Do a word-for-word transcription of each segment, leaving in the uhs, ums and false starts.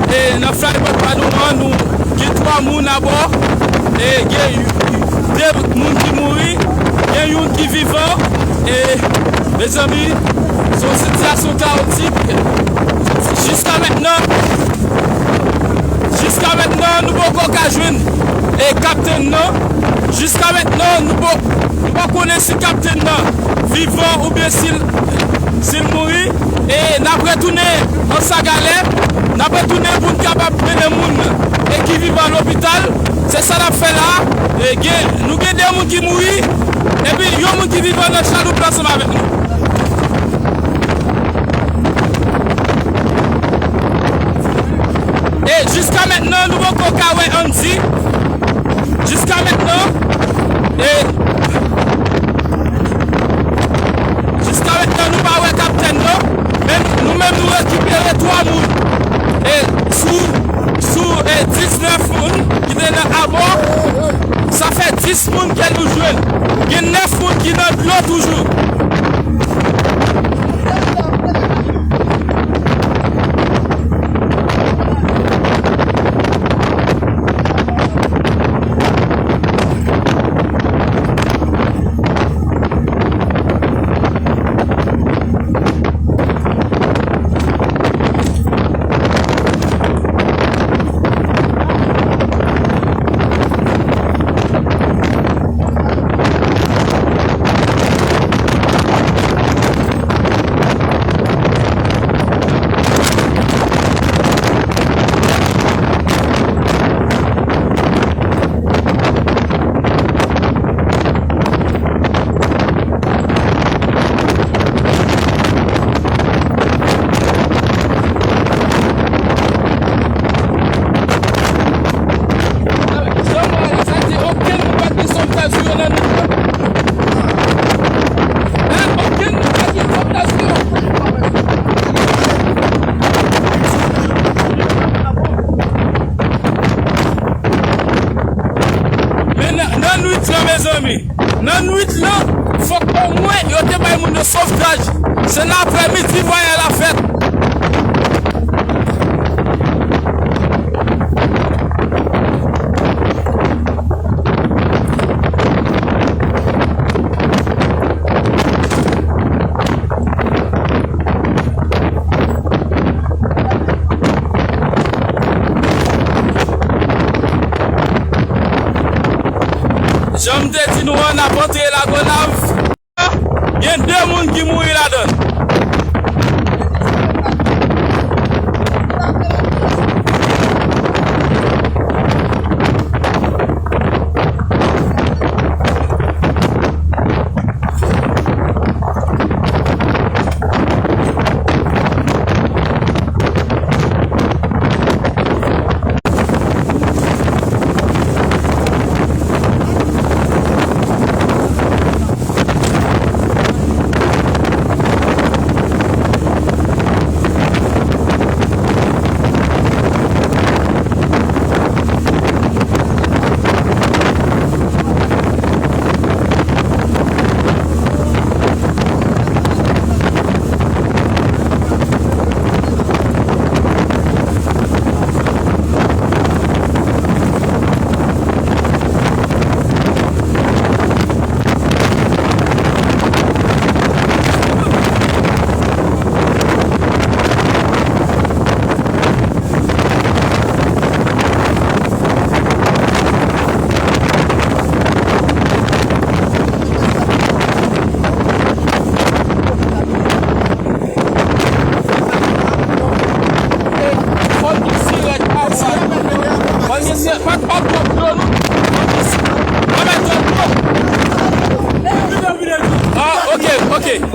E nan flyboat pa nou an, nou gen twa moun abò. E gen de moun ki mouri, gen youn ki vivan. E, mezanmi, se yon sitiyasyon kawotik. Jiska mentnan, jiska mentnan, nou poko ka jwenn, e, kaptenn nan. Jiska mentnan, nou po-, nou pa konnen si kaptenn nan vivan oubyen si l, si l mouri. E n ap retounen Anse à Galets, n ap retounen pou n kapab mennen moun, e, ki vivan lopital. Se sa n ap fè la. E gen, nou gen de moun ki mouri, epi yon moun ki vivan nan chaloup la ansanm avèk nou. E jiska mentnan, nou poko ka wè Andy. Jiska mentnan, e, jiska mentnan, nou pa wè kaptenn, non. Men nou menm, nou rekipere twa moun. E sou, sou, e, diznèf moun ki te nan abò, sa fè dis moun ke nou jwenn. Gen nèf moun ki nan dlo toujou. Men nan, nan nwit lan, mezanmi, nan nwit lan, fòk omwen yo te bay moun yo sovtaj. Se nan aprèmidi vwayaj la fèt. Jan m te di nou an, n ap antre Lagonav. Gen de moun ki mouri ladan l. Ah, ok, ok.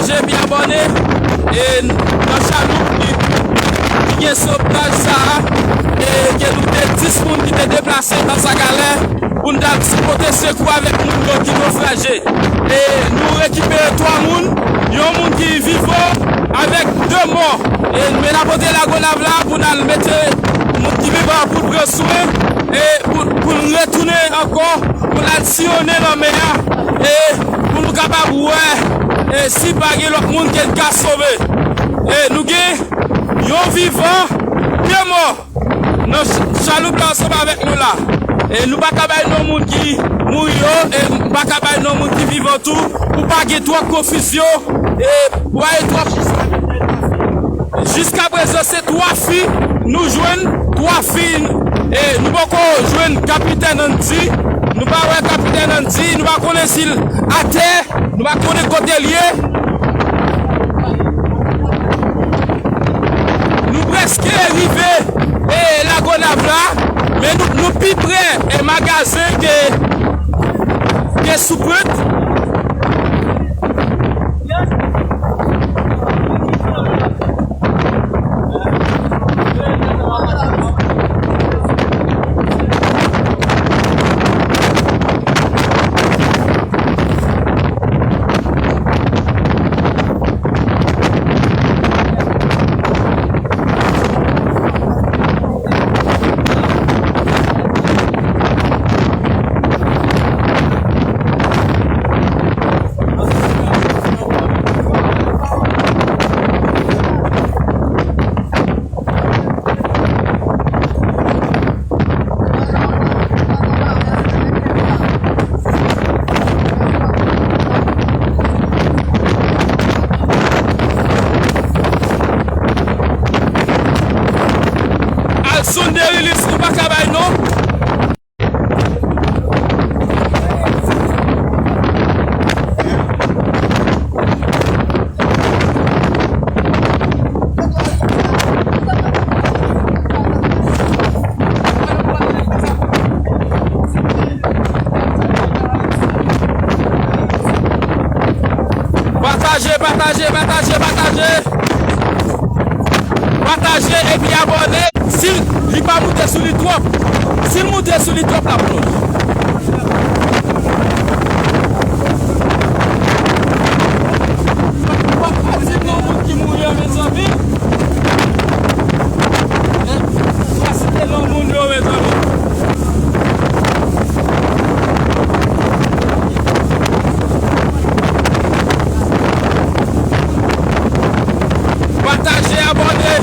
Pataje epi abòne, e, nan chaloup ki, ki gen sou plaj sa a, e ke nou te dis moun ki te deplase nan Anse à Galets pou n t al pote sekou avèk moun yo ki nofraje. E nou rekipere twa moun, yon moun ki vivan avèk de mò. E men n ap pote Lagonav la pou n al mete moun ki vivan pou l pran swen, e pou, pou l retounen ankò, pou l al siyonnen lanmè a, e pou nou kapab wè, e si pa gen lòt moun ke n ka sove. E nou gen yon vivan, de mò nan ch-, chaloup la ansanm avèk nou la. E nou pa ka bay non moun ki mouri yo, e nou pa ka bay non moun ki vivan tou, pou pa gen twòp konfizyon, e pou pa gen twòp. Jiska prezan, se twa fi nou jwenn, twa fi, e nou poko jwenn Kapitèn Andy, nou pa wè Kapitèn Andy, nou pa konnen si l atè, nou pa konnen kote l ye. Nou prèske rive, e, Lagonav la, men nou, nou pi pre, e, magazen ke, ke Soupent. Alson Derilis, nou pa ka bay non. Pataje, pataje, pataje, pataje. Pataje epi abòne. Si li pa moute sou li twòp, si l moute sou li twòp, l ap plonje. Pataje non moun ki mouri an, mezanmi. Site non moun yo, mezanmi. Pataje, abòne.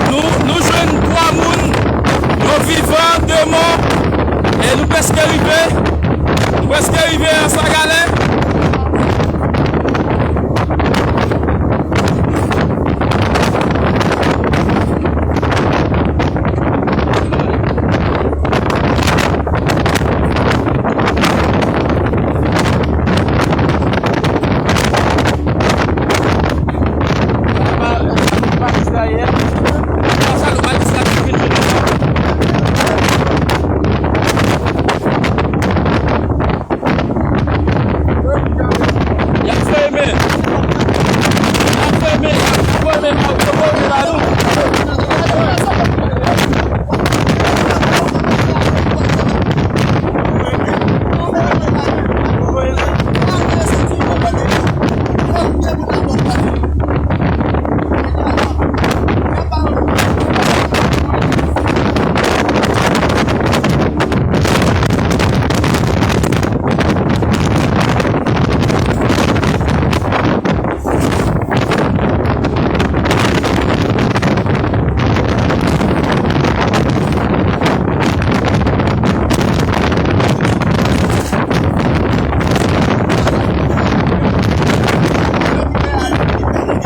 Nou, nou jwenn twa moun, yon vivan, de mò, e nou prèske rive, nou prèske rive Anse à Galets.